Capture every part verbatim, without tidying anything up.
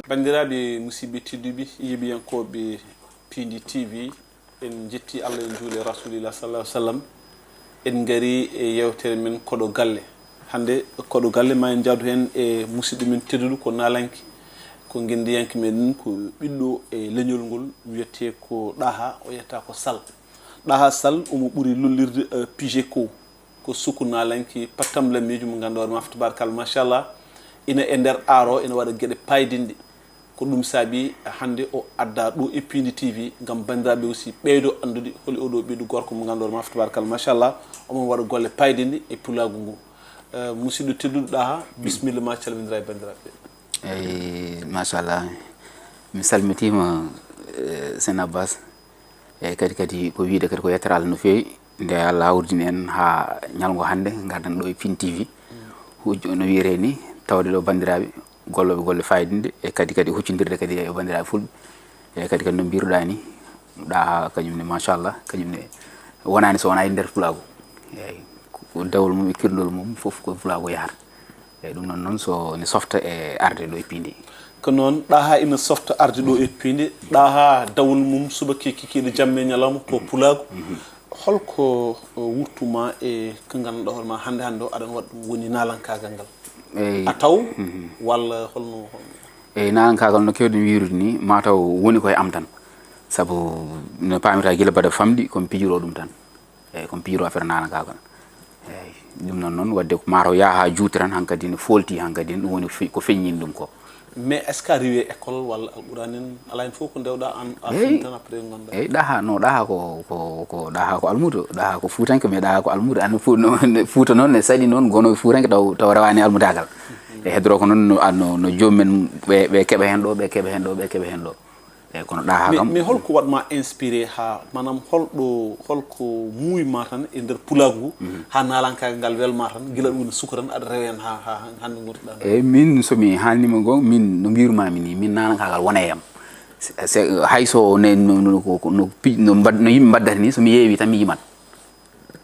Banndiraaɓe musidɓe tedduɓe, yeeɓiyankooɓe Piindi T V, en njetti Allah, en njuuli Rasulillah sallallahu alaihi wasallam. En ngari e yewtere men Koɗo Galle. Hannde Koɗo Galle ma en njaadu heen e musidɗo men tedduɗo ko naalanke, ko ngenndiyanke meɗen, ko ɓiɗɗo e leñol ngol, wiyetee ko Ɗaha, o yetta ko Sal. Ɗaha Sal, omo ɓuri lollirde, eh, Pijeko. Ko suku naalanke pattam lammiijo mo ngannduɗaa hoore ma, fa tabarakallah, machallah, ina e nder aaro, ina waɗa geɗe paydinɗe. Ko ɗum saabi hannde o adda ɗo e Piindi T V ngam banndiraaɓe aussi ɓeydo anndude holi oɗo ɓiɗɗo gorko mo ngannduɗaa hoore ma, fa tabarakallah, machallah, omo waɗa golle paydinɗe e pulaagu ngu. Eh, musidɗo tedduɗo Ɗaha, bismillah ma calmindira e banndiraaɓe. Eyi, machallah, mi salmitiima, eh, Sen Abbas. Eyi, kadi, kadi ko wiyde kadi ko yettere Allah no feewi, nde Allah hawridini en haa ñalngu hannde, ngarden ɗo e Piindi T V. Hujjo no wiyetee ni, tawde ɗo banndiraaɓe gollooɓe golle faayidinde, e kadi, kadi huccondirde kadi e banndiraaɓe fulɓe. Eyi, kadi, kadi no mbiruɗaa ni, Ɗaha kañum ne, machallah, kañum ne wonaani so wonaa e nder pulaagu. Eyi, ko dawol mum e kirndol mum fof ko pulaagu yahata. Eyi, ɗum noon, noon so ne softa e arde ɗo e Piindi. Ko noon, Ɗaha ina softa arde ɗo e Piindi. Ɗaha dawol mum subaka e kikiiɗe, jamma e ñalawma ko pulaagu. Holko, eh, wurtu ma e ko ngannduɗaa hoore ma hannde hannde o aɗa waɗa ɗum woni naalankaagal ngal? Eyi. A taw walla holno, holno? Eyi, naalankaagal no keewɗen wiyrude ni, ma taw woni ko e am tan. Sabu no paamira gila bada famɗi, ko mi pijiroo ɗum tan. Eyi, ko mi pijiroo affaire naalankaagal. Eyi, ɗum noon, noon waɗde ko ma taw yaha haa juuti tan, hankadi ne foolti, hankadi ne ɗum woni fi-, ko feññini ɗum ko. Mais est-ce que a rewi e école walla Alquraan en? Alaa heen fof ko ndewɗaa aan, a fini tan après ngonɗaa? Eyi, Ɗaha, no, Ɗaha ko, ko, ko Ɗaha ko almuudo, Ɗaha ko fuutanke, mais Ɗaha ko almuudo. Aan fu-, no, no, Fuuta noon ne saɗi noon gonooɓe fuutanke taw, taw rewaani almudaagal. E heddoroo ko noon no, no, no joomum en ɓe, ɓe keɓa heen ɗo, ɓe keɓa heen ɗo, ɓe keɓa heen ɗo. Eyi, kono Ɗaha mais, kam. Mais holko waɗ ma inspiré haa, maanaam, holɗo, holko muuyi ma tan e nder pulaagu ngu, haa naalankaagal ngal wel ma tan, gila ɗum woni suka tan, aɗa rewa heen haa, haa hannde ngontirɗaa nde? Eyi, miin, so mi haalniima goonga, miin, no mbiirumaami nii, miin, naalankaagal wona e am. Se, se, hay so ne, no, no, ko, ko, no pi-, no mbad-, no yimɓe mbaddata nii, so mi ƴeewii tan mi yimat.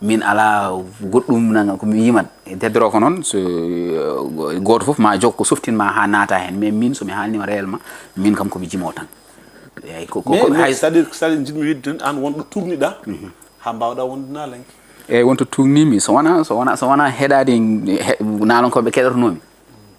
Miin alaa goɗɗum nanga ko mi yimat. E heddoroo ko noon, so, eh, gooto fof ma jok ko softin ma haa naata heen. Mais miin, so mi haalniima réellement, miin kam ko mi jimoowo tan. Eyi, ko, ko, mais, ko mais hay c'est-à-dire, c'est-à-dire, njiɗmi wiide tan, aan wonɗo tuugniɗaa, haa mbaawɗaa wonde naalanke. Eyi, wonto tuugnimi, so wonaa, so wonaa, so wonaa heɗaade he-, naalankooɓe keɗotonoomi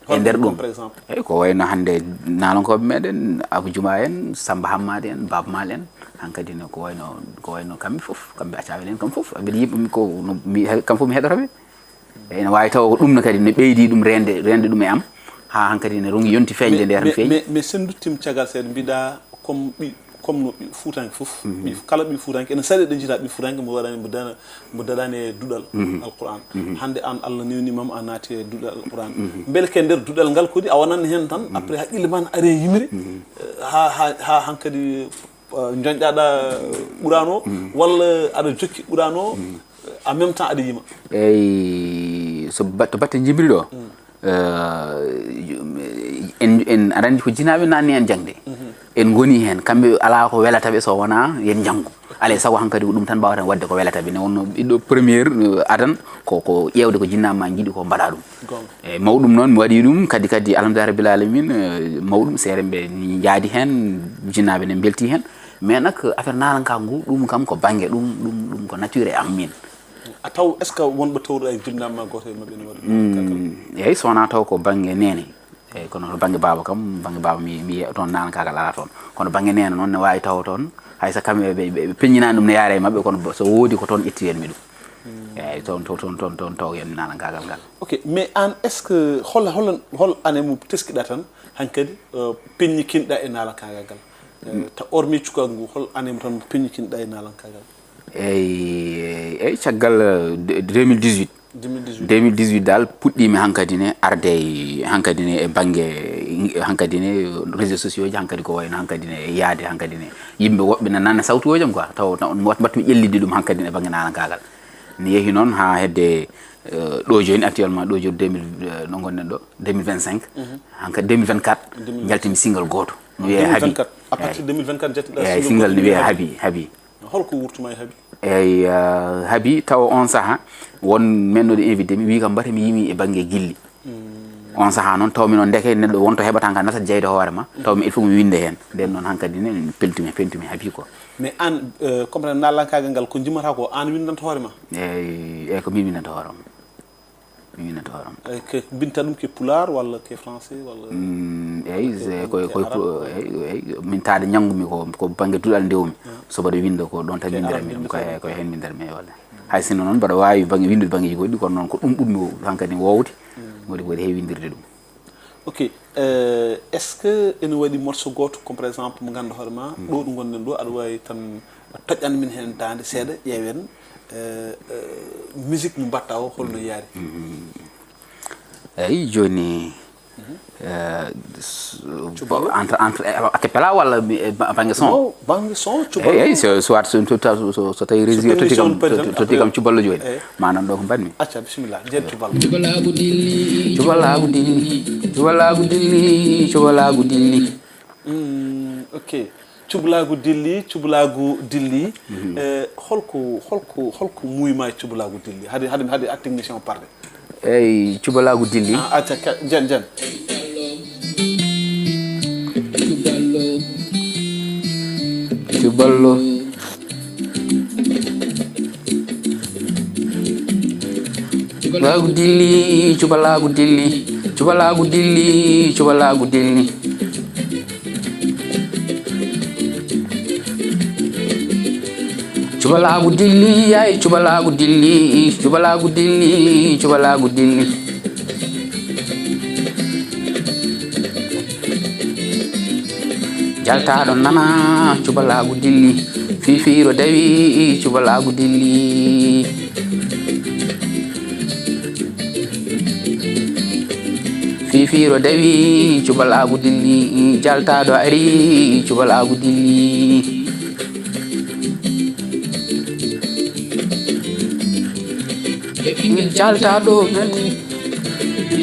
e nder ɗum. Par exemple? Eyi, ko wayno hannde naalankooɓe meɗen, Abou Djouma en, Samba Hammadi en, Baaba Maal en, hankadi ne ko wayno, ko wayno kamɓe fof, kamɓe Accaɓe en kam fof, mbiɗa yiɗi ɗum ko no, mi, kam fof mi heɗoto ɓe. Ene waawi tawa ko ɗum ne kadi ne ɓeydi ɗum reende, reende ɗum e am, haa hankadi ne rongi yonti feeñde nde tan feeñi. Mais, mais, mais sen duttima caggal seeɗa, mbiɗa comme ɓi, comme no ɓi fuutanke fof, ɓi, kala ɓi fuutanke, ene saɗi ɗo jiita ɓi fuutanke mo waɗani, mo dana, mo daɗani e duɗal Alquran. Hannde aan Allah newni ma, a naati e duɗal Alquran. Mbele ke nder duɗal ngal kadi a wonani heen tan, après haqqille ma ne ari e yimre, eh, haa, haa, haa hankadi, eh, njoñɗaɗa Quraan o, walla aɗa jokki Quraan o, en même temps aɗa yima? Eyi, so ba-, to batte jimri ɗo, eh, en, en, aɗa anndi ko jinaaɓe naatni en jaŋde. En ngoni heen, kamɓe alaa ko welata ɓe so wonaa yen njanngu. Alaa e sago hankadi ko ɗum tan mbaawata waɗde ko welata ɓe. Ne wonno ɓiɗɗo première, eh, adan ko, ko ƴeewde ko jinnaaɓe ma njiɗi ko mbaɗa ɗum. Goonga. Eyi, mawɗum noon mi waɗi ɗum kadi, kadi alhamdulillahi rabbil alamin, eh, mawɗum seeɗa ɓe njaadi heen, jinnaaɓe ne mbelti heen. Mais nak affaire naalankaagal ngu, ɗum kam ko bannge ɗum, ɗum, ɗum ko nature e am miin. A taw, est-ce que wonɓe tawruɗaa e jinnaaɓe ma gooto e maɓɓe ne waɗi naalankaagal? Eyi, so wonaa taw ko bannge neene. Eyi, kono to bannge baaba kam, bannge baaba mi, mi yiya toon naalankaagal alaa toon. Kono bannge neene noon ne waawi tawa toon, hay so kamɓe ɓe, ɓe, ɓe peññinaani ɗum ne yaara e maɓɓe, kono bo-, so woodi ko toon ƴettiyanmi ɗum. Eyi, toon, to-, toon, toon, toon tawoyanmi naalankaagal ngal. Ok, mais aan, est-ce que hol, hol, hol année mo teskiɗaa tan hankadi, eh, peññikinɗaa e naalankaagal ngal? Eh, ta hormi cukaagu ngu, hol année mo tan mo peññikinɗaa e naalankaagal? Eyi, eyi, caggal, eh, de-, deux mille dix-huit. Deux mille dix-huit. Deux mille dix-huit dal puɗɗiimi hankadi ne arde e, hankadi ne e bannge, hankadi ne réseaux sociaux ji, hankadi ko wayno hankadi ne yaade, hankadi ne yimɓe woɓɓe ne nana sawtuuji am quoi, taw, taw mbat-, mbatmi ƴellitde ɗum hankadi ne e bannge naalankaagal. Mi yehi noon haa hedde, eh, ɗo jooni, actuellement ɗo jooni deux mille, eh, no ngonɗen ɗo, deux mille vingt-cinq, hankadi deux mille vingt-quatre, njaltimi single gooto. No wiyee Habi. Deux mille vingt-quatre. À partir de deux mille vingt-quatre, njaltiɗaa single gooto, no wiyee Habi, Habi. Holko wurtu ma e Habi? Eyi, eh, Habi, tawa on saha, won mennoɗo invité mi, wi kam mbata mi yimi e bannge gilli. On sahaa noon, tawmi noon ndeke neɗɗo wonto heɓata ka nasat jeyde hoore ma, tawmi il faut mi winnde heen. Nden noon hankadi ne mi peltumi, peltumi habi ko. Mais aan, euh, comprendre naalankaagal ngal ko njimmata ko, aan winndanta hoore ma? Eey, eey, ko min winndanta hoore am. Mi winndanta hoore am. Eey, ke mbinta ɗum ke pulaar walla ke français walla? Mm, eey, ke, c'est ko, ke ko, arabe? Eey, eey, min taade ñanngumi ko, ko bannge duɗal ndewmi. Ah. So mbaɗa winnda ko ɗoon tan ke winndiranmi arabe ɗum, ko he, ko heen winndiranmi, eey, walla. Hay sinno noon mbaɗa waawi bannge winndude banngeeji goɗɗi, kono noon ko ɗum ɓurmi hankadi woowde. Mm. Waɗi ko waɗi heewi winndirde ɗum. Ok. Euh, est-ce que ene waɗi morceau gooto, comme par exemple, mo ngannduɗaa hoore ma, ɗo ɗo ngonɗen ɗo, aɗa waawi tan toƴƴan min heen daande seeɗa, ƴeewen, euh, euh, musique mo mbaɗta o, holno yaari? Mhm. Eey, jooni, euh, s-, entre, entre, eh, a cappella walla mi, eh, ba-, bannge son? Non, bannge son, cuballo. Eey, eey, so, soit so, so, so, so tawi régie o totti kam, totti kam cuballo jooni. Eey. Ma nan ɗo ko mbaɗmi. Acca, bisimilla, nder cuballo. Cubalaagu dilli, cubalaagu dilli, cubalaagu dilli, cubalaagu dilli. Mm, ok. Cubalaagu dilli, cubalaagu dilli. Mhm. Eh, holko, holko, holko muuyi ma e cubalaagu dilli? Hade, hade, hade a technicien o parde. Eey, cubalaagu dilli. Ah, acca, ka-, jan, jan. Cuballo. Cubalaagu dilli, cubalaagu dilli, cubalaagu dilli, cubalaagu dilli. Cubalaagu dilli, yaay, cubalaagu dilli, cubalaagu dilli, cubalaagu dilli. Jaltaaɗo nana, cubalaagu dilli, fiifiiro dawi, cubalaagu dilli. Fiifiiro dawi, cubalaagu dilli, jaltaaɗo ari, cubalaagu dilli. Jaltaaɗo nani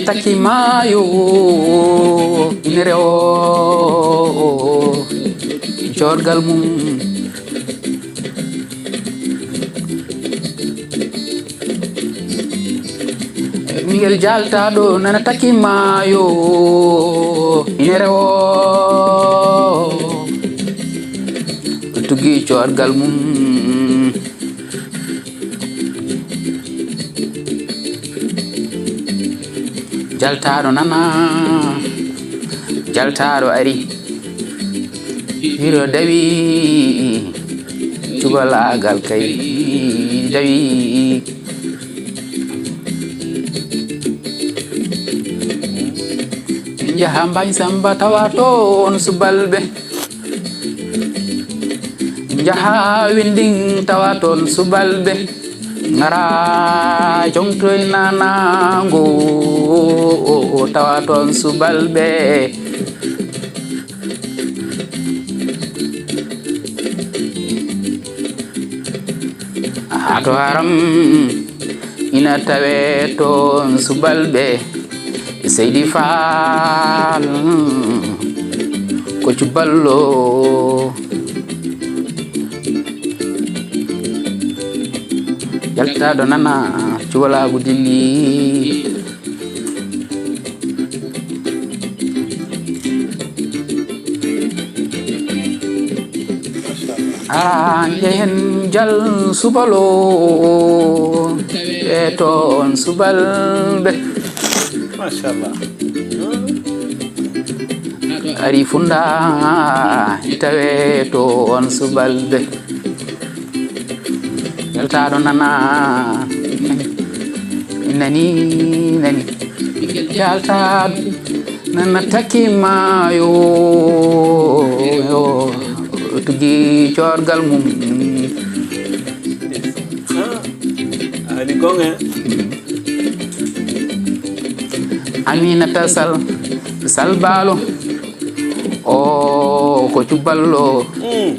taki maayo, ina rewo jorgal mum. Ɓingel jaltaaɗo nana taki maayo, ina rewo tuggi corgal mum. Jaltaaɗo nana, jaltaaɗo ari. Hiro dawi, cubalaagal kay dawi. Njaha Mbañ Samba tawa toon subalɓe. Njaha Winding tawa toon subalɓe. Ngara joŋtoy nanaango tawa toon subalɓe. Haa to haram ina tawe toon subalɓe. Seydi Faal ko cuballo. Jaltaaɗo nana cubalaagu dilli. Ara njehen jal subalo e toon subalɓe. Machallah. Ari funda tawe toon subalɓe. Jaltaaɗo nana. Nani, nani. Jaltaaɗo nana taki maayo. Tuggi corgal mum. Ah, ali gonga. Aminata Sal, Sal Baalo. O ko cuballo. Mm.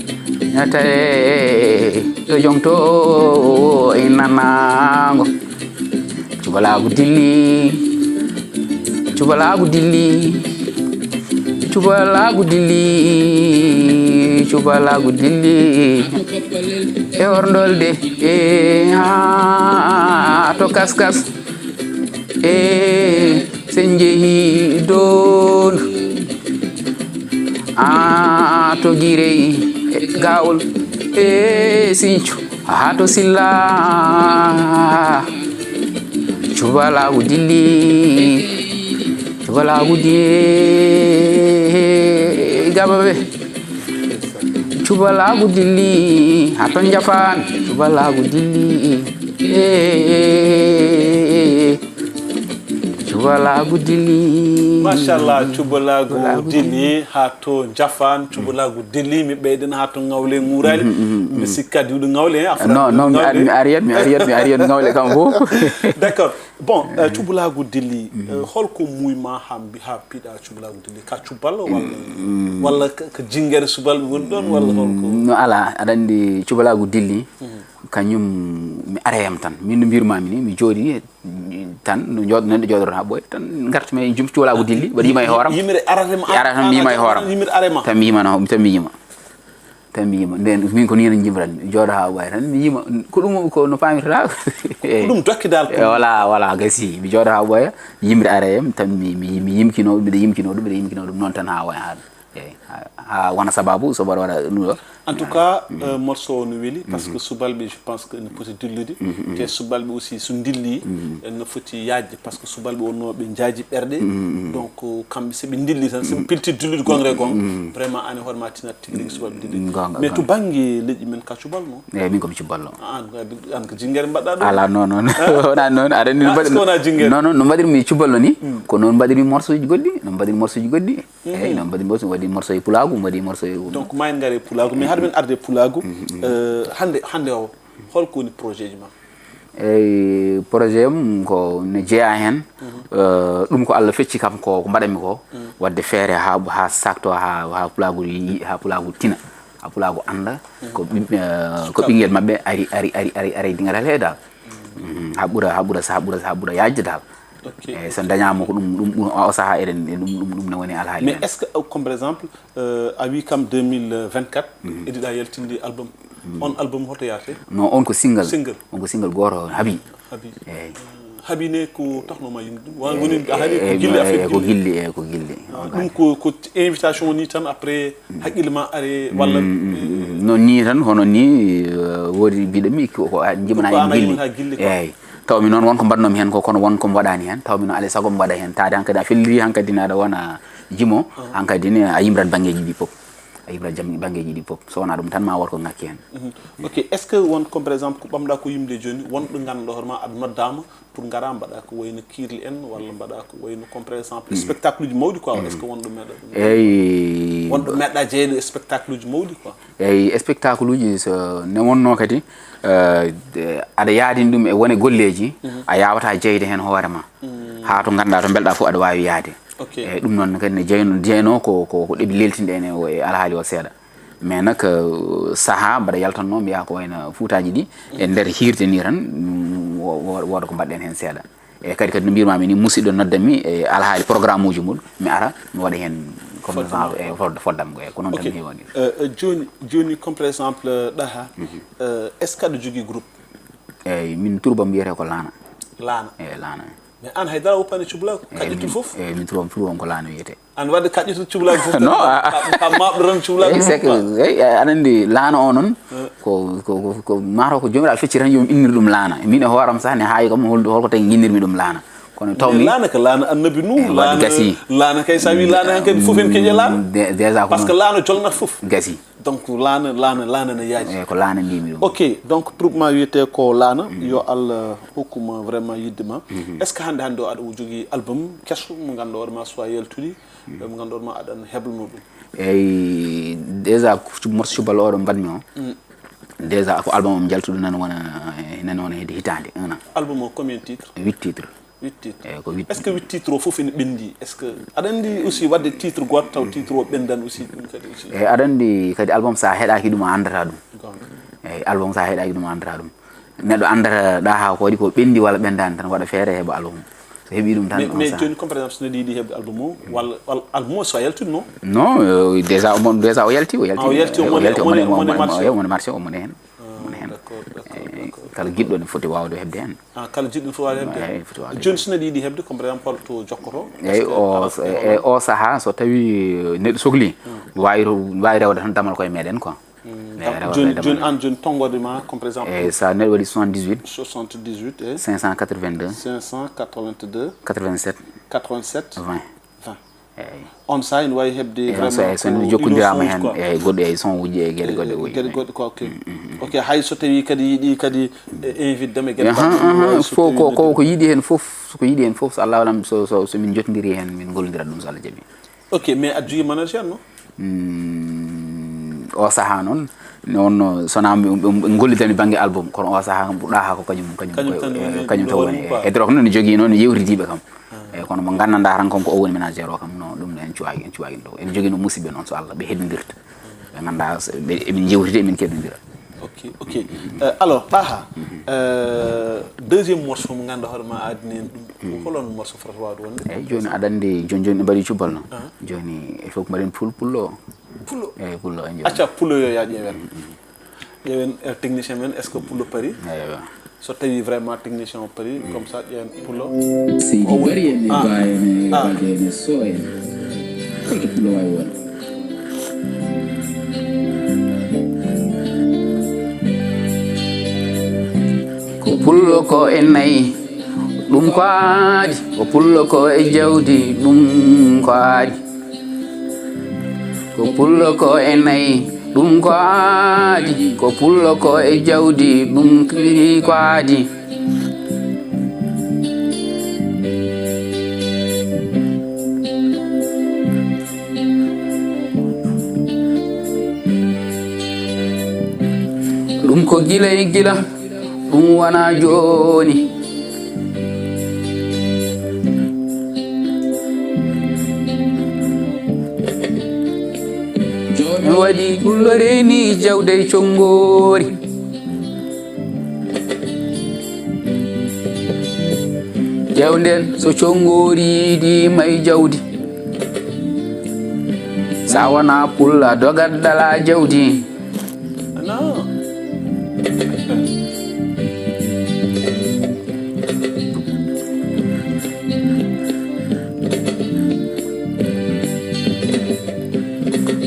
Natae to jom to e nanango. Cubalaagu dilli. Cubalaagu dilli. Cubalaagu dilli. Cubalaagu dilli. E orndolde. E ha to kaskas. E Sen jehi doon, haa to Girey, e Gawol, e Sincu, haa to Silla. Cubalaagu dilli, cubalaagu dilli, gaba be. Cubalaagu dilli, haa to Njafaan, cubalaagu dilli. Cubalaagu dilli. Machallah, cubalaagu dilli haa to Njafaan, cubalaagu dilli, mi ɓeyden haa to Ŋawle Ŋuuraali. Mbi sikka diwɗo Ŋawle, a foti non, non, mi Ŋawle. Ari, mi ariyat, mi ariyat, mi ariyat Ŋawle kam fof. D'accord. Bon, eh, cubalaagu dilli, eh, holko muuyi ma haa mbi-, haa piɗa cubalaagu dilli? Ka cubal walla, walla ka, ka jinngere subalɓe woni ɗoon, walla holko? No, alaa, aɗa anndi cubalaagu dilli, kañum mi areyam tan. Min no mbirmaami ni, mi jooɗi tan, no jooɗ-, neɗɗo jooɗoto haa ɓooya tan, ngartumi e jum cubalaagu dilli, mbaɗa yima e hooram. Yimre arata ma, arata mi yima e hooram. Yimre are ma. Tan mi yima no, tan mi yima. Tan mi yima. Nden min ko ni tan jimran. Mi jooɗo haa ɓooya tan, mi yima. Ko ɗum, ko no faamirta. Ko ɗum dokke dal ko. Eh, voilà, voilà, gasi. Mi jooɗo haa ɓooya, yimre areyam, tan mi, mi, mi yimkino, mbiɗa yimkino ɗum, mbiɗa yimkino ɗum noon tan haa waya haa. Eeyi, haa, haa wona sababu so mbaɗa waɗa ɗum ɗo. En tout cas, euh, morceau o no weli, parce que subalɓe, je pense que ene poti dillude. Te subalɓe aussi so ndilli, ene foti yaajde, parce que subalɓe wonnoo ɓe njaaji ɓerɗe. Donc, kamɓe so ɓe ndilli tan, so ɓe pilti dillude goonga e goonga, vraiment, aan e hoore ma tinat tigi rigi subalɓe dilli. Goonga, mais to goonga. Bannge leƴƴi men ka cuballo? Eeyi, min ko mi cuballo. Aan, aan ko jinngere mbaɗɗa ɗo? Alaa, non, non. Wonaa noon. Aɗa anndi no mbaɗir-, est-ce que wonaa jinngere? Non, non, no mbaɗirmi cuballo ni, ko noon mbaɗirmi morceau uji goɗɗi, no mbaɗirmi morceau uji goɗɗi. Eeyi, no mbaɗi, mbaɗi, waɗi morceau e pulaagu, mbaɗi morceau e. Donc, ma en ngare e pulaagu, mais hade men arde e pulaagu, euh, hannde, hannde o, holko woni projet ji ma? Eeyi, projet am ko ne jeyaa heen, euh, ɗum ko Allah fecci kam ko, ko mbaɗanmi ko, waɗde feere haa, haa sakto, haa, haa pulaagu yi-, haa pulaagu tina, haa pulaagu annda, ko ɓiɓ-, euh, ko ɓinngel maɓɓe ari, ari, ari, ari, ari dingal alheri dal. Mhm, haa ɓura, haa ɓura, haa ɓura, haa ɓura yaajde dal. Ok. Eeyi, so dañaama ko ɗum, ɗum, ɗum, o sahaa eɗen, ɗum, ɗum, ɗum ne woni alhaali. Mais est-ce que, euh, comme par exemple, euh, a wii kam deux mille vingt-quatre, eɗiɗa yaltinde album. On album hoto yaate? Non, on ko single. Single. On ko single gooto, Habi. Habi. Eeyi. Habi ne ko taxno ma yimde ɗum? Wa-, woni a haali ko gilli affaire ko gilli. Gilli, eeyi, ko gilli. Ah, ɗum ko, ko invitation ni tan après haqqille ma are walla? Mm, mm, mm. Non ni tan, hono ni, euh, woodi mbiɗo mi ko, ko a jimana ko en an a gilli. Yimana gilli quoi. Eeyi. Taw mi noon won ko mbaɗnoomi heen ko, kono won ko mi waɗaani heen. Taw mi noon alaa e sago mi waɗa heen. Taade hankadi a felliri hankadi ne aɗa wona jimo, hankadi ne a yimrat banngeeji ɗi fof. A yimrat jam-, banngeeji ɗi fof. So wonaa ɗum tan ma wood ko ŋakki heen. Mhm. Ok, est-ce que won comme par exemple ko ɓamɗa ko yimde jooni, won ɗo ngannduɗa hoore ma aɗa noddaama pour ngara mbaɗa ko wayno kiirle en walla mbaɗa ko wayno comme par exemple spectacle uji mawɗi quoi, est-ce que won ɗo meeɗa ɗum? Eeyi. Won ɗo meeɗa jeyde spectacle uji mawɗi quoi? Eeyi, spectacle uji so ne wonno kadi, euh, de, aɗa yaadini ɗum e wone golleeji, a yaawataa jeyde heen hoore ma. Haa to ngannduɗaa to mbelɗaa fof aɗa waawi yahde. Ok. Eeyi, ɗum noon kadi ne jeyno, jeyno ko, ko, ko ɗeɓi leltinde en e o, e alhaali o seeɗa. Mais nak, euh, sahaa mbaɗa yaltanno mbiya ko wayno fuutaaji ɗi, e nder hiirde ni tan, mm, wo-, wo-, wooda ko mbaɗɗen heen seeɗa. E kadi, kadi no mbirmaami ni, musidɗo noddami e alhaali programme uji mum, mi ara, mi waɗa heen comme genre, e fod-, foddam ko, e ko noon tan mi heewani. Euh, euh, jooni, jooni, comme par exemple, euh, ɗaha, euh, est-ce que aɗa jogii groupe? Eeyi, min turbam wiyetee ko Laana. Laana? Eeyi, Laana. Mais aan haydara woppaani cubalaagu, kaƴƴittuɗo fof? Eeyi, min turbam, turbam ko Laana wiyetee. Aan waɗde kaƴƴittuɗo cubalaagu fof? Non, tan, a, a, ka, ka maaɓɗo tan cubalaagu fof, quoi. Eeyi, c'est que, eeyi, aɗa anndi Laana o noon, ko, ko, ko, ko, mataw ko Joomiraaɗo fecci tan yo mi innir ɗum Laana. Min e hooram sah ne haayi kam hol-, holko tagi nginnirmi ɗum Laana. Kono taw mi Laana ko Laana Annabi Nuuhu, eeyi, waɗde Laana, gasi. Laana kay, so a wii Laana, hankadi fof en keƴe Laana. Dé-, déjà ko parce que Laana jolnat fof. Gasi. Donc, Laana, Laana, Laana ne yaaji. Eeyi, ko Laana mbiymi ɗum. Ok, donc, groupe ma wiyetee ko Laana, yo Allah hokku ma vraiment yiɗde ma. Est-ce que hannde, hannde o aɗa jogii album keso mo ngannduɗaa hoore ma so a yaltuɗi, mo ngannduɗaa hoore ma aɗa heblono ɗum? Eeyi, déjà, morceau cuballo oɗo mbaɗmi o. Déjà, ko album am jaltuɗo nana wona, eh, nana wona hedde hitaande, un an. Album o, combien de titres? Huit titres. Huit titres. Eeyi, ko huit. Est-ce que huit titres o fof ene ɓenndi? Est-ce que aɗa anndi aussi waɗde titre gooto taw titre o ɓenndan aussi, ɗum kadi aussi? Eeyi, aɗa anndi kadi album so a heɗaaki ɗum a anndataa ɗum. Goonga. Eeyi, album so a heɗaaki ɗum a anndataa ɗum. Neɗɗo anndata ɗaha ko waɗi ko ɓenndi walla ɓenndaani tan waɗa feere heɓa album. So heɓii ɗum tan. Mais, mais jooni comme par exemple so neɗɗo yiɗi heɓde album o, walla, walla album o so a yaltude non? Non, euh, déjà o mon-, déjà o yalti, o yalti. Ah, o yalti, o moni, o moni, o moni marché, o moni heen. Ah, d'accord, d'accord, d'accord. Kala giɗɗo ne foti waawde heɓde heen. Ah, kala jiɗɗo fof waawde heɓde. Eeyi, foti waawde. Jooni, so neɗɗo yiɗi heɓde, comme par exemple, holto jokkoto? Eeyi, est-ce que o, awa, eeyi, ewa o sahaa, so tawii neɗɗo sokli, waawi ro-, waawi rewde tan damal koye meɗen quoi. Mm, eeyi, d'accord. Rewde jooni, damal jooni meɗen. Aan jooni tonngoode ma, comme par exemple, eeyi, so neɗɗo waɗi soixante-dix-huit, soixante-dix-huit, eeyi, cinq cent quatre-vingt-deux, cinq cent quatre-vingt-deux, quatre-vingt-sept, quatre-vingt-sept, vingt. Vingt. Eeyi. On sahaa ene waawi heɓde. Eeyi, on vraiment sahaa, so ko neɗɗo jokkondiraama heen, quoi. Eeyi, goɗɗo e son uji e geɗe goɗɗe, eeyi, geɗe goɗɗe quoi, ok. Mm, mm, mm. Ok, hay so tawii kadi yiɗi kadi, e, invite dam e geɗe goɗɗe, ahan, so fof tawii ko, neɗɗo ko, ko yiɗi heen fof, so ko yiɗi heen fof, so Allah waɗam, so, so, so min njotondirii heen, min ngollondirat ɗum so Allah jaɓii. Ok, mais aɗa jogii manager, no? Mm, o sahaa noon, noon, so wonaa ɓe, ɓe, ɓe ngollidani bannge album, kono o sahaa kam, Ɗaha ko kañum, kañum, kañum ko, tan woni, eh, kañum tan woni, quoi. E drogue noon ne jogii noon yewtidiiɓe kam. Ah. Eeyi, kono mo nganndanɗaa tan kanko o woni manager o kam, no, ɗum ne en cuwaaki, en cuwaaki ɗum. Ene jogii no musiɓɓe noon, so Allah, ɓe heɗondirta. Ɓe nganndaa so ɓe, emin njewtida, emin keɗondira. Ok, ok. Eh, alors, Ɗaha, eh, deuxième morceau mo ngannduɗaa hoore ma a addani en ɗum, ko hol on morceau fotata waawde wonde? Eeyi, jooni aɗa anndi, jooni, jooni en mbaɗii cubbal noon. Ah. Jooni, il faut ko mbaɗen pul-, pullo o. Pullo? Eeyi, pullo o, en jooni. Acca, pullo yo yaa ƴeewen. Ƴeewen, eh, technicien men, est-ce que pullo parii? Eeyi, eeyi. So tawii vraiment technicien o parii, comme ça, ƴeewen pullo. Seydi o woni Bari en e, ah, Ba en e, ah, Balde en e Soh en. Holto pullo waawi wonde? Ko pullo ko e nayi, ɗum ko aadi. Ko pullo ko e jawdi, ɗum ko aadi. Ko pullo ko e nayi, ɗum ko aadi. Ko pullo ko e jawdi, ɗum ko aadi. Ɗum ko gila e gila, ɗum wonaa jooni. Jooni waɗi pullo reeni jawdi e conngoori. Jawdi nden so conngoori yiidiima e jawdi. Sa wonaa pullo a dogat ɗalaa jawdi.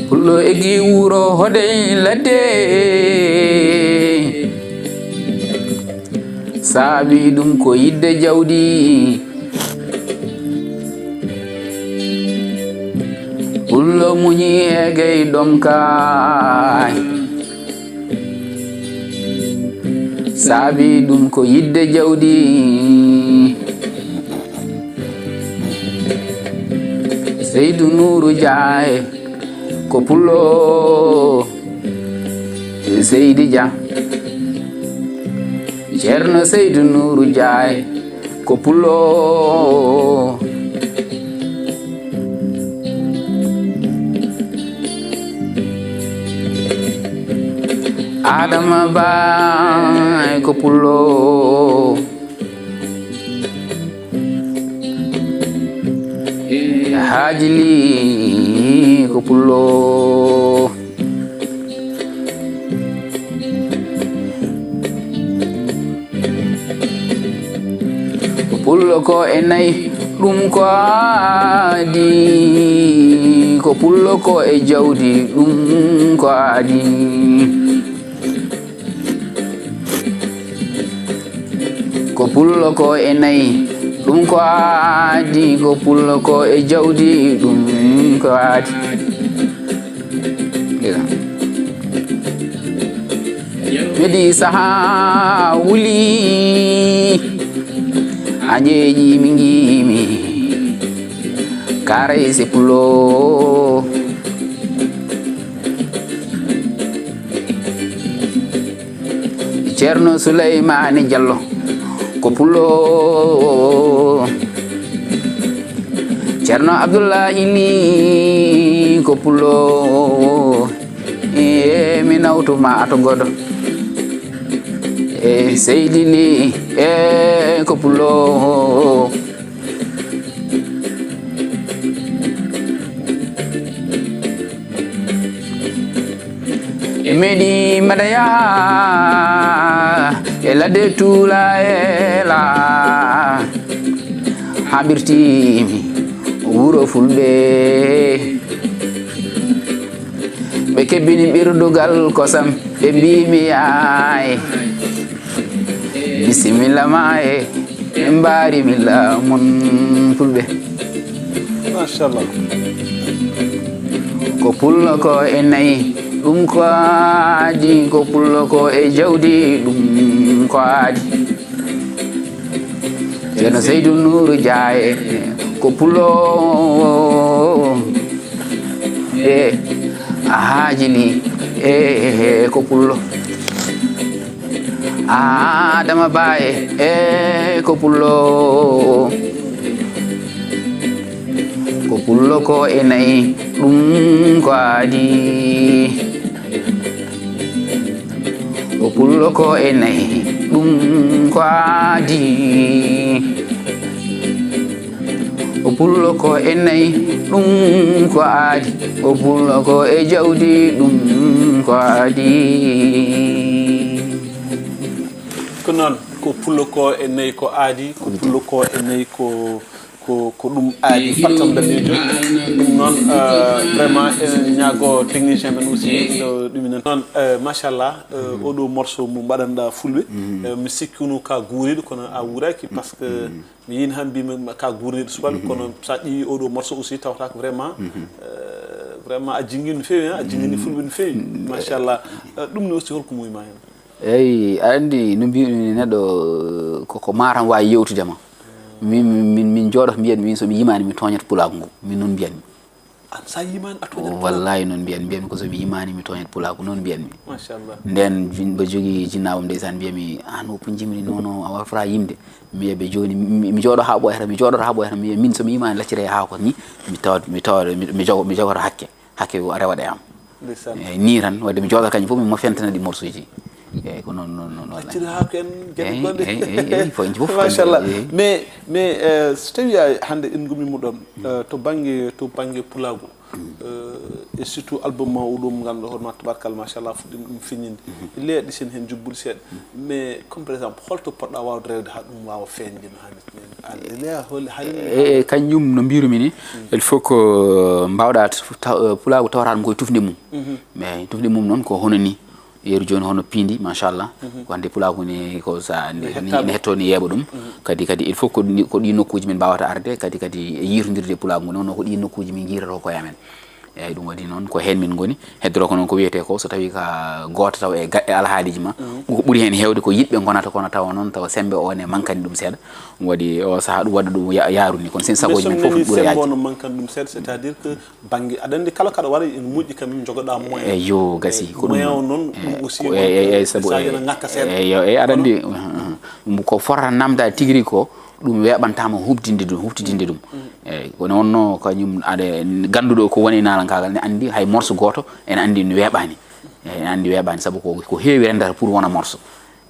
Pullo eggii wuro hoɗi ladde. Saabii ɗum ko yiɗde jawdi. Pullo muñi e gay ɗomkaay. Saabii ɗum ko yiɗde jawdi. Seydu Nuuru Jaay ko pullo. Seydi Dia. Ceerno Seydu Nuuru Jaay ko pullo. Adama Baay ko pullo. Haaji Li ko pullo. Ko pullo ko e nayi, ɗum ko aadi. Ko pullo ko e jawdi, ɗum ko aadi. Ko pullo ko e nayi, ɗum ko aadi. Ko pullo ko e jawdi, ɗum ko aadi. Medi saha wuli, a jeeji mi ngiimi, karay se pullo. Ceerno Suleymaani Jallo ko pullo. Ceerno Abdullahi Li ko pullo. E mi nawtuma to godo. E Seydi Li e ko pullo. E meɗi mbaɗa yaha E ladde tuula e la haɓirtimi wuro fulɓe. Ɓe kebbini ɓirdugal kosam, ɓe mbimi yaay. Bisimilla ma e, ɓe mbarimi lamon fulɓe. Machallah. Ko pullo ko e nayi, ɗum ko aadi. Ko pullo ko e jawdi, ɗum ko aadi. Ceerno Seydu Nuuru Jaaye, ko pullo e a haajili e ko pullo. Adama Baye e ko pullo. Ko pullo ko e nayi, ɗum ko aadi. Ko pullo ko e nayi, ɗum ko aadi. Ko pullo ko e nayi, ɗum ko aadi. Ko pullo ko e jawdi, ɗum ko aadi. Ko noon, ko pullo ko e nayi ko aadi, ko pullo ko e nayi ko ko ko ɗum aadi. Fattam daneejo. Ɗum noon, vraiment, en ñaago technicien men aussi ɗo ɗuminen noon. Machallah. Oɗo morceau mo mbaɗanɗa fulɓe, mi sikki wonu ka guuriɗo kono a wuuraki, parce que mi yiin han mbimi ka guurniɗo subalɓe, kono sa ƴeewi oɗo morceau aussi tawata ko vraiment vraiment a jingini no feewi, a jingini fulɓe no feewi. Machallah. Ɗum ne aussi holko muuyma hen? Eyi, aɗa anndi no mbiɗumi neɗɗo koko maram wawi yewtude ma. Min min min jooɗoto mbiyat min somi yimani mi tooñat pulaagu ngu, min noon mbiyatmi. An sa yimani a tooñat? Wallahi noon mbiyatmi, mbiyatmi ko somi yimani mi tooñat pulaagu, noon mbiyatmi. Machallah. Nden ba jogi jinnaawam ndeysaan mbiyami an o punjimri nono a wafra yimde. Mi wiya ɓe jooni mi jooɗo haa ɓooyata, mi jooɗoto haa ɓooyata, mi wiya min somi yimani lacciree haako ni mi tawat mi tawat mi jogo mi jogoto hakke. Hakke o rewaɗa e am. Eyi, nii tan, wadde mi jooɗo kañum fof mi mo fentana ɗi morceau ji. Eyi, ko noon noon noon waɗa. Acciri haa ko en geɗe goɗɗe. Eyi, eyi, eyi, fof en fof. Machallah. Mais mais so tawi hannde en ngummiima ɗoon to bannge to bannge pulaagu, e surtout album ma o ɗum ngannduɗaa hono ma tabarkalla machallah fuɗɗiima ɗum feññinde. Leeɗe sen heen jubbuɗe seeɗa. Mais comme par exemple holto poɗɗa waawde rewde haa ɗum waawa feeñde no haanirta? E kañum no mbirumi ni, il faut ko mbaawɗa pulaagu tawata ɗum koye tufnde mum. Mais tufnde mum noon ko hono ni, yeru jooni hono piindi machallah. Ko hannde pulaagu ni ko sa ne hetto ni yeeɓa ɗum. Kadi kadi il faut ko ɗi nokkuuji min mbaawata arde kadi kadi e yiitondirde e pulaagu ngu noon ko ɗi nokkuuji min njiirata koye amen. Eyyi, ɗum waɗi noon ko heen min ngoni. Heddoroo ko noon ko wiyetee ko, so tawii ka gooto taw e gaɗɗe alhaaliiji ma, ko ɓuri heen heewde ko yiɗɓe ngonata kono tawa noon tawa semmbe o ne mankani ɗum seeɗa. Ɗum waɗi o sahaa ɗum waɗa ɗum yaarude ni, kono sen sagooji men fof ɓura yaajde. Semmbe o no mankani ɗum seeɗa, c'est-à-dire que bannge aɗa anndi kala kaɗa waɗa ene moƴƴi quand même jogoɗaa moyen. Eyyo, gasi ko ɗum. Moyen o noon ɗum aussi eyi eyi sabu eyi eyi aɗa anndi ɗum ko fotata namdaade tigi rigi ko. Ɗum weeɓantaama huɓtinde ɗum huɓtitinde ɗum. Eeyi, kono wonno kañum aɗa gannduɗo ko woni naalankaagal ne anndi hay morso gooto ene anndi ne weeɓaani. Eeyi, ene anndi weeɓaani sabu ko ko heewi renndata pour wona morso.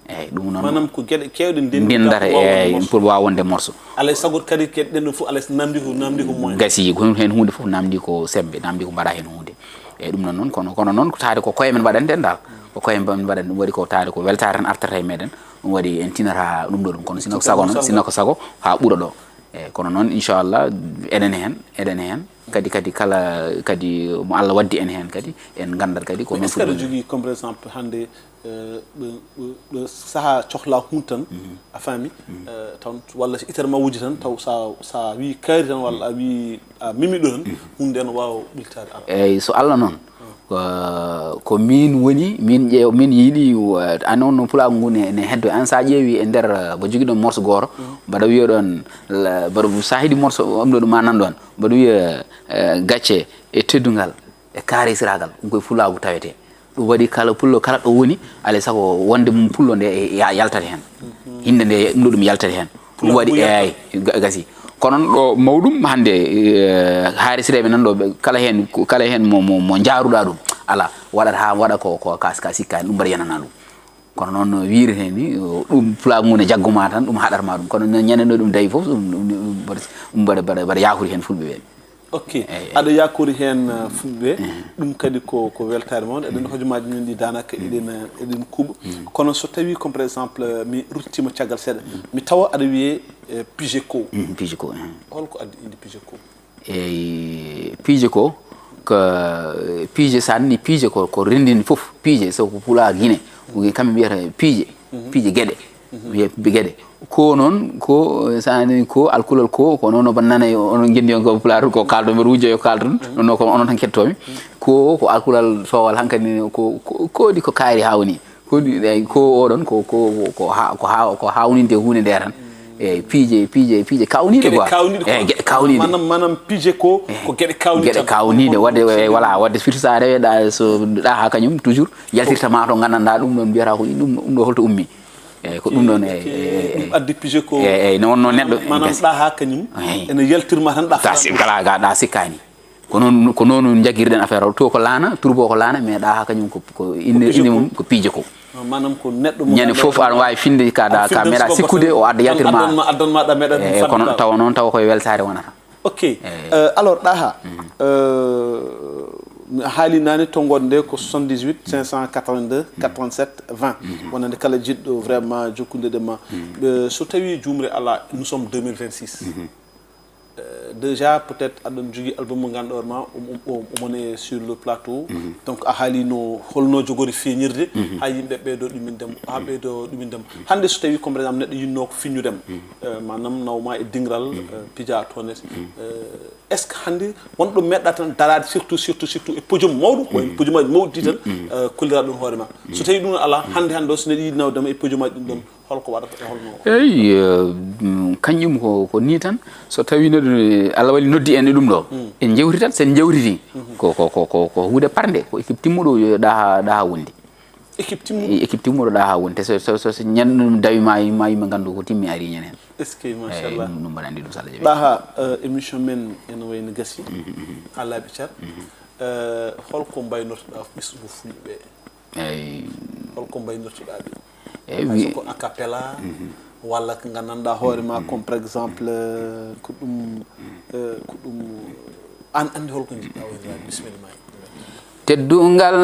Eeyi, ɗum noon maanaam ko geɗe keewɗe ndendata eeyi pour waawa wonde morso. Alay sago kadi geɗe ɗen ɗon fof alay so namdi ko namdi ko moyen. Gasi ko heen huunde fof namdi ko semmbe namdi ko mbaɗa heen huunde. Eeyi, ɗum noon noon kono kono noon ko taade ko koye men mbaɗanten dal. Ko koye men mbaɗanten ɗum waɗi ko taade ko weltaare tan artata e meɗen. Ɗum waɗi en tinata ɗum ɗo ɗum kono sino ko sago noon sino ko sago haa ɓura ɗo. Eeyi, kono noon inchallah eɗen heen eɗen heen kadi kadi kala kadi mo Allah waddi en heen kadi en nganndat kadi ko noon. Est-ce que aɗa jogii comme par exemple hannde ɗo sahaa cohlaa huunde tan a faami taw walla so itere ma wujji tan taw sa sa wii kaari tan walla a wii a mimi ɗo tan huunde ene waawa ɓiltaade ara? Eeyi, so Allah noon ko min woni min ƴeew min yiɗi. An on no pulaagu ngu ne heddo an sa ƴeewi e nder mbo jogiɗon morso gooro mbaɗa wiya ɗon mbaɗa sa heɗi morso omɗo ɗum ma nan ɗon mbaɗa wiya gacce e teddungal e karisiragal ɗum koye pulaagu tawete. Ɗum waɗi kala pullo kala ɗo woni alay sago wonde mum pullo nde yaltata heen. Hinde nde ɗum ɗo ɗum yaltata heen. Ɗum waɗi eeyi gasi kono ɗo mawɗum hannde haarisireeɓe nan ɗo kala heen kala heen mo mo mo njaaruɗaa ɗum alaa waɗata haa waɗa ko ko ka ka sikkaani ɗum mbaɗa yananaa ɗum. Kono noon no wiirete ni ɗum pulaagu ngu ne jaggu ma tan ɗum haɗat ma ɗum kono no ñande no ɗum dawi fof ɗum ɗum mbaɗa mbaɗa mbaɗa yaakori heen fulɓe ɓe. Ok. Aɗa yakori heen, uh, fulɓe. Ɗum kadi ko, ko weltaare mawde. Eɗen hojomaaji men ɗi daanaka eɗen, uh, eɗen kuuɓa. Kono so tawi comme par exemple, uh, mi ruttiima caggal seeɗa, mi tawa aɗa wiyee, uh, Pigeco. Pigeco. Holko addi innde Pigeco? Eyi, Pigeco ko, Pige, so a nanii Pige ko, ko renndini fof. Pige so ko pulaar Guinée, ko kamɓe mbiyata Pige. Pige geɗe. Wiyee geɗe. Ko noon ko, so a nanii ko alkulal ko, ko noon no nana, onon ngenndi on ko pulaar ko kaaldo mbeɗa wujja yo kaaldo ɗum. Ɗum noon ko onon tan kettoomi. Ko, ko alkulal soowal hankadi ko, ko, ko waɗi ko kaari haa woni. Ko ɗi-, eyi, ko oɗon ko, ko, ko ha-, ko ha-, ko hawninde huunde nde tan. Eyi, piije, piije, piije kawniiɗe quoi. Eyi, geɗe kawniiɗe. Manam, manam piije ko, ko geɗe kawniiɗe. Geɗe kawniiɗe, wadde, eyi, voilà, wadde surtout so a rewii ɗa, so ɗa ha kañum, toujours, yaltirta ma to nganndanɗa ɗum ɗon mbiyata ko ɗum, ɗum ɗo holto ummi. Eyi, ko ɗum ɗon, eyi, eyi, eyi. Ɗum addi piije ko. Eyi, eyi, no wonno neɗɗo. Manam ɗa ha kañum, ene yaltirma tan ɗa. Ɗa si-, kala ga ɗa sikkaani. Ko noon, ko noon njagirɗen affaire o. To ko laana, turbo ko laana, mais ɗa ha kañum ko, ko innde, innde mum ko piije ko. Manam ko neɗɗo mo ñande fof aɗa waawi finde ka ɗa, ka meeɗa sikkude, o adda yaltirma. Addanma, addanma ɗa meeɗa. Eyi, kono tawa noon, tawa koye weltaare wonata. Ok. Euh, alors, ɗa ha, euh, mi haali naane, to ngonɗen ko soixante-dix-huit cinq cent quatre-vingt-deux quatre-vingt-sept vingt. Wonande kala jiɗɗo vraiment jokkude ma. Euh, so tawi juumre ala, nous sommes deux mille vingt-six. Euh, déjà, peut-être aɗon jogii album mo ngannduɗaa ma, um, um, um, omone sur le plateau. Donc a haalino holno jogori feeñirde, haa yimɓe ɓeydo ɗumindemo, haa ɓeydo ɗumindemo. Hannde so tawi comme par exemple neɗɗo yinno ko fiññudema, euh, manam nawma e dingiral, euh, pija toon et, euh, est-ce que hannde wonɗo meɗɗa tan daraade surtout, surtout, surtout e podium mawɗo, ko en podium mawɗi tan, euh, kollira ɗum hoore ma. So tawi ɗum ala, hannde, hannde o so neɗɗo yiɗi nawdema e podium aji ɗum ɗon, holko waɗata e holno? Eyi, eh, mm, kanƴum ko, ko ni tan. So tawi neɗɗo, Allah waɗi noddi en e ɗum ɗo, en jewtitat, sen jewtiti. Ko, ko, ko, ko, ko huunde parnde, ko équipe timmuɗo, eh, ɗa ha, ɗa ha wondi. Équipe timmuɗo? Eh, équipe timmuɗo ɗa ha wondi. So, so, so, so ñande ɗum dawi ma, ma yimɓe nganndu ko timmi ari ñande hen. Est-ce que, machallah. Eyi, ɗum, ɗum mbaɗa anndi ɗum, so Allah jaɓi. Ɗa ha, eh, émission men ene wayno gasi, ha laaɓi car. Eh, holko mbaynortoɗa ɓesngu fulɓe? Eyi. Holko mbaynortoɗa ɓe? Eyi, hay so ko a cappella, walla ko nganndanɗa hoore ma, comme par exemple, euh, ko ɗum, euh, ko ɗum, an anndi holko njiɗɗa waynirde? Bisimilla ma. Teddungal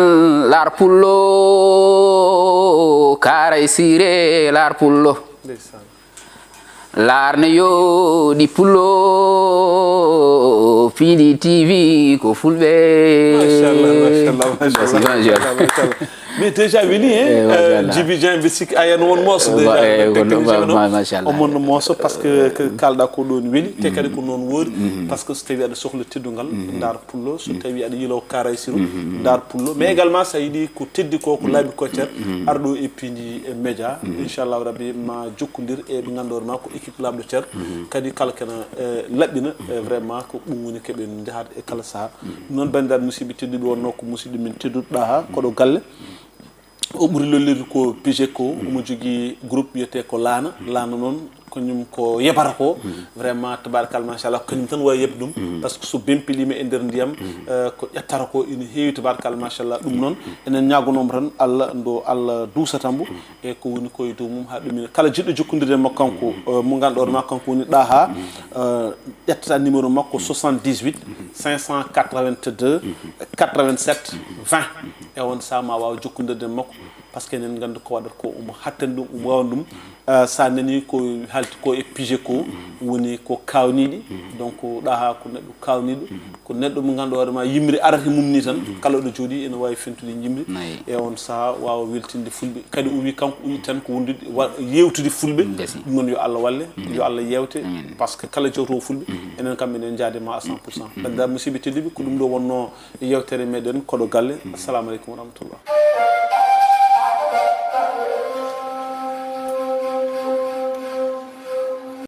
Laar Pullo, Kaaray Sire Laar Pullo. Ndeysaan. Laar ne yooɗi Pullo, Piindi T V ko fulɓe. Machallah, machallah, machallah, machallah. Mais déjà weli, hein, eh, machallah. Djiby Dieng, mbiɗa sikki a yiyan won morceau déjà, eh, eh, technicien o. Machallah. Omon morceau parce que, que kalɗa ko ɗon weli, te kadi ko noon woori, parce que so tawi aɗa sohla teddungal, ndaar Pullo, so tawi aɗa yiilo Kaaray Sire, ndaar Pullo. Mais également so a yiɗi ko teddi ko, ko laaɓi ko cer, ar ɗo e Piindi Média. Inchallahu Rabbi ma jokkondir e ɓe ngannduɗaa ma ko équipe laaɓɗo cer. Kadi kala kena, eh, laɓɓina, eh, vraiment ko ɗum woni ko ɓe njahata e kala saha. Noon banndiraaɓe musidɓe tedduɓe, wonno ko musidɗo men tedduɗo ɗa ha koɗo galle. O ɓuri lollirde ko Pigeco, omo jogii groupe wiyetee ko Laana. Laana noon, kañum ko yebata ko, vraiment, tabarakallah, machallah, kañum tan wawi yebde ɗum. Parce que so bempilima e nder ndiyam, eh, ko ƴettata ko ina heewi, tabarakallah, machallah. Ɗum noon, enen ñaagonomo tan Allah, ndo Allah duusata mbo, e ko woni ko e dow mum, haa ɗum ina. Kala jiɗɗo jokkondirde e makko kanko, eh, mo ngannduɗaa ma kanko woni ɗa ha, eh, ƴettata numéro makko, soixante-dix-huit cinq cent quatre-vingt-deux quatre-vingt-sept vingt. E on saha ma waaw jokkondirde e makko, parce que enen nganndi ko waɗata ko, omo hattani ɗum, omo waawani ɗum. Eh, so a nanii ko haalti ko e Pigeco, woni ko kawniiɗi. Donc, ɗa ha ko neɗɗo kawniiɗo, ko neɗɗo mo ngannduɗaa hoore ma yimre arata e mum ni tan, kala ɗo jooɗi ene waawi fentude yimre. E on saha waawa weltinde fulɓe. Kadi o wi kanko o yiɗi tan ko wondude, wa-, yewtude fulɓe. Ɗum noon yo Allah walle, yo Allah yewte, parce que kala jewtowo fulɓe, enen kam enen njaade ma à cent pour cent. Banndiraaɓe musidɓe tedduɓe, ko ɗum ɗo wonno yewtere meɗen koɗo galle. Assalamu aleykum wa rahmatullah.